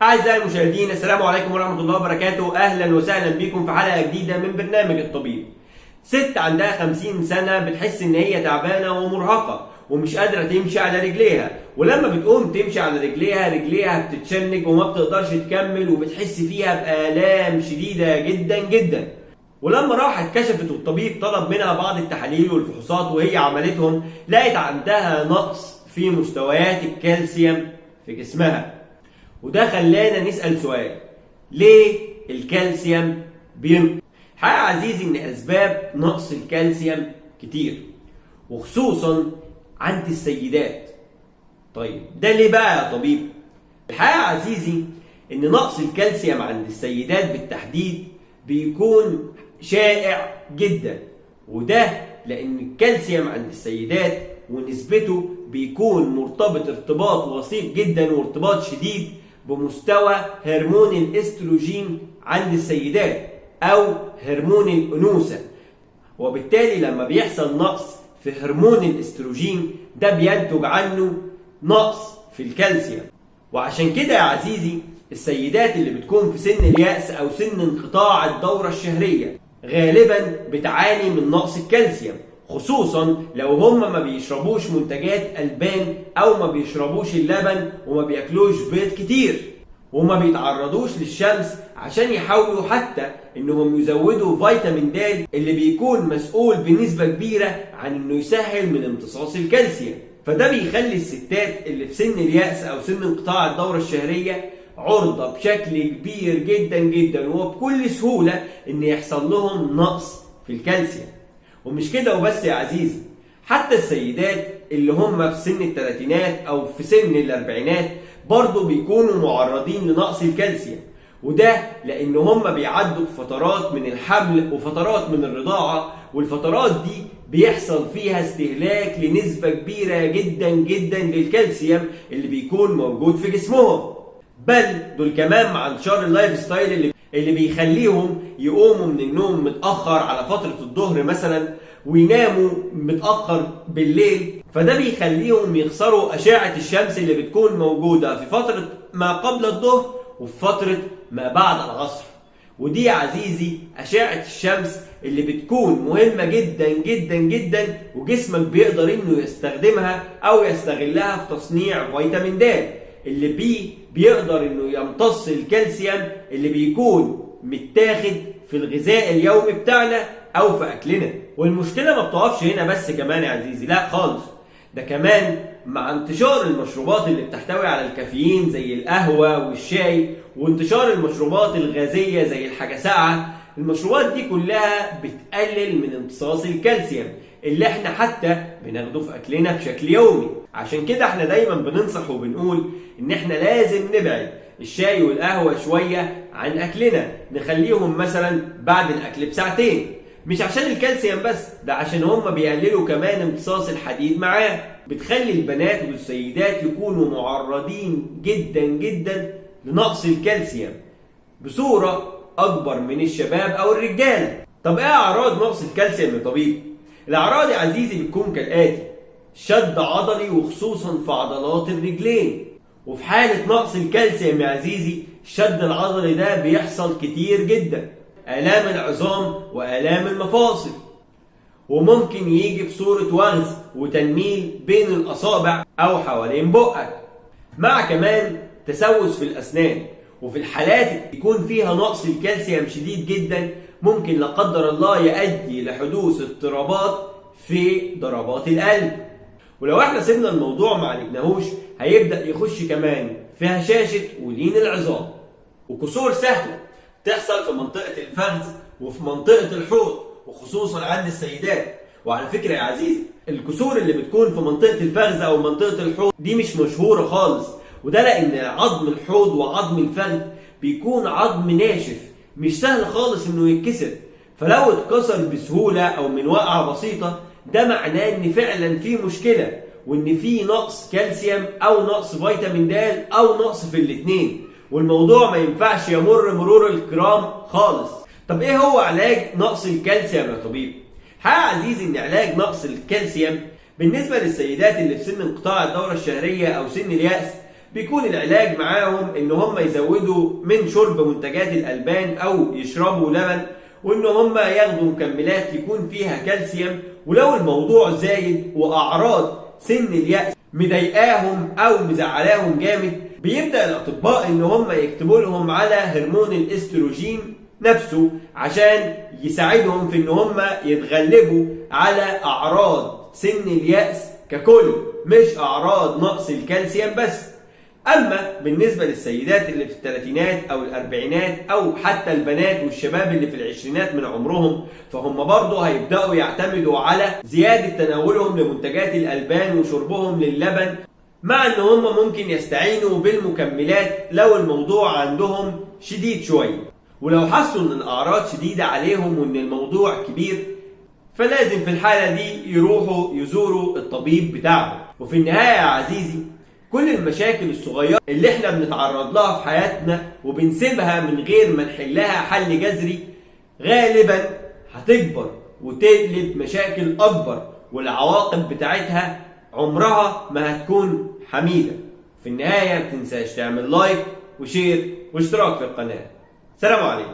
أعزائي المشاهدين، السلام عليكم ورحمة الله وبركاته. أهلا وسهلا بكم في حلقة جديدة من برنامج الطبيب. ست عندها 50 سنة بتحس إن هي تعبانة ومرهقة ومش قادرة تمشي على رجليها، ولما بتقوم تمشي على رجليها رجليها بتتشنج وما بتقدرش تكمل، وبتحس فيها بآلام شديدة جدا جدا. ولما راحت كشفت والطبيب طلب منها بعض التحاليل والفحوصات وهي عملتهم، لقت عندها نقص في مستويات الكالسيوم في جسمها. وده خلانا نسأل سؤال: ليه الكالسيوم بينقص؟ الحقيقة عزيزي ان اسباب نقص الكالسيوم كتير، وخصوصا عند السيدات. طيب ده ليه بقى يا طبيب؟ الحقيقة عزيزي ان نقص الكالسيوم عند السيدات بالتحديد بيكون شائع جدا، وده لان الكالسيوم عند السيدات ونسبته بيكون مرتبط ارتباط وثيق جدا وارتباط شديد بمستوى هرمون الاستروجين عند السيدات او هرمون الانوثة، وبالتالي لما بيحصل نقص في هرمون الاستروجين ده بينتج عنه نقص في الكالسيوم. وعشان كده يا عزيزي السيدات اللي بتكون في سن اليأس او سن انقطاع الدورة الشهرية غالبا بتعاني من نقص الكالسيوم، خصوصا لو هم ما بيشربوش منتجات البان او ما بيشربوش اللبن وما بياكلوش بيض كتير وما بيتعرضوش للشمس عشان يحاولوا حتى انهم يزودوا فيتامين د اللي بيكون مسؤول بنسبة كبيرة عن انه يسهل من امتصاص الكالسيوم. فده بيخلي الستات اللي في سن اليأس او سن انقطاع الدورة الشهرية عرضة بشكل كبير جدا جدا وبكل سهولة ان يحصل لهم نقص في الكالسيوم. ومش كده وبس يا عزيزي، حتى السيدات اللي هم في سن الثلاثينات او في سن الاربعينات برضو بيكونوا معرضين لنقص الكالسيوم، وده لان هم بيعدوا بفترات من الحمل وفترات من الرضاعة، والفترات دي بيحصل فيها استهلاك لنسبة كبيرة جدا جدا للكالسيوم اللي بيكون موجود في جسمهم. بل دول كمان مع انتشار ال lifestyle اللي بيخليهم يقوموا من النوم متأخر على فترة الظهر مثلا ويناموا متأخر بالليل، فده بيخليهم يخسروا أشعة الشمس اللي بتكون موجودة في فترة ما قبل الظهر وفي فترة ما بعد العصر. ودي يا عزيزي أشعة الشمس اللي بتكون مهمة جدا جدا جدا، وجسمك بيقدر انه يستخدمها او يستغلها في تصنيع فيتامين د اللي بيه بيقدر انه يمتص الكالسيوم اللي بيكون متاخد في الغذاء اليومي بتاعنا او في اكلنا. والمشكلة ما بتقفش هنا بس كمان يا عزيزي، لا خالص، ده كمان مع انتشار المشروبات اللي بتحتوي على الكافيين زي القهوة والشاي، وانتشار المشروبات الغازية زي الحاجة ساقعه، المشروبات دي كلها بتقلل من امتصاص الكالسيوم اللي احنا حتى بناخده في اكلنا بشكل يومي. عشان كده احنا دايما بننصح وبنقول ان احنا لازم نبعد الشاي والقهوة شوية عن اكلنا، نخليهم مثلا بعد الاكل بساعتين، مش عشان الكالسيوم بس، ده عشان هم بيقللوا كمان امتصاص الحديد معاه. بتخلي البنات والسيدات يكونوا معرضين جدا جدا لنقص الكالسيوم بصورة اكبر من الشباب او الرجال. طب ايه اعراض نقص الكالسيوم يا طبيب؟ الاعراض يا عزيزي بتكون كالاتي: شد عضلي وخصوصا في عضلات الرجلين. وفي حالة نقص الكالسيوم يا عزيزي الشد العضلي ده بيحصل كتير جدا، آلام العظام وآلام المفاصل، وممكن يجي في صورة وغز وتنميل بين الأصابع أو حوالين بقك، مع كمان تسوس في الأسنان. وفي الحالات يكون فيها نقص الكالسيوم شديد جدا ممكن لا قدر الله يؤدي لحدوث اضطرابات في ضربات القلب. ولو احنا سيبنا الموضوع ما عالجناهوش هيبدأ يخش كمان في هشاشة ولين العظام، وكسور سهلة تحصل في منطقة الفخذ وفي منطقة الحوض وخصوصا عند السيدات. وعلى فكرة يا عزيزي الكسور اللي بتكون في منطقة الفخذ أو منطقة الحوض دي مش مشهورة خالص، وده لأن عظم الحوض وعظم الفخذ بيكون عظم ناشف مش سهل خالص إنه يتكسر، فلو اتكسر بسهولة أو من وقعة بسيطة ده معناه إن فعلا في مشكلة، وإن في نقص كالسيوم أو نقص فيتامين د أو نقص في الاتنين، والموضوع ما ينفعش يمر مرور الكرام خالص. طب ايه هو علاج نقص الكالسيوم يا طبيب؟ الحقيقة عزيزي ان علاج نقص الكالسيوم بالنسبة للسيدات اللي في سن انقطاع الدورة الشهرية او سن اليأس بيكون العلاج معاهم ان هم يزودوا من شرب منتجات الألبان او يشربوا لبن، وان هم ياخدوا مكملات يكون فيها كالسيوم. ولو الموضوع زايد واعراض سن اليأس مضايقاهم او مزعلاهم جامد، بيبدأ الاطباء ان هم يكتبوا لهم على هرمون الاستروجين نفسه عشان يساعدهم في ان هم يتغلبوا على اعراض سن اليأس ككل، مش اعراض نقص الكالسيوم بس. اما بالنسبة للسيدات اللي في الثلاثينات او الاربعينات او حتى البنات والشباب اللي في العشرينات من عمرهم، فهم برضه هيبدأوا يعتمدوا على زيادة تناولهم لمنتجات الألبان وشربهم للبن، مع ان هم ممكن يستعينوا بالمكملات لو الموضوع عندهم شديد شوية. ولو حسوا ان الاعراض شديدة عليهم وان الموضوع كبير، فلازم في الحالة دي يروحوا يزوروا الطبيب بتاعهم. وفي النهاية يا عزيزي، كل المشاكل الصغيرة اللي احنا بنتعرض لها في حياتنا وبنسيبها من غير ما نحلها حل جذري، غالبا هتكبر وتقلب مشاكل أكبر، والعواقب بتاعتها عمرها ما هتكون حميدة. في النهاية متنساش تعمل like و share واشتراك في القناة. سلام عليكم.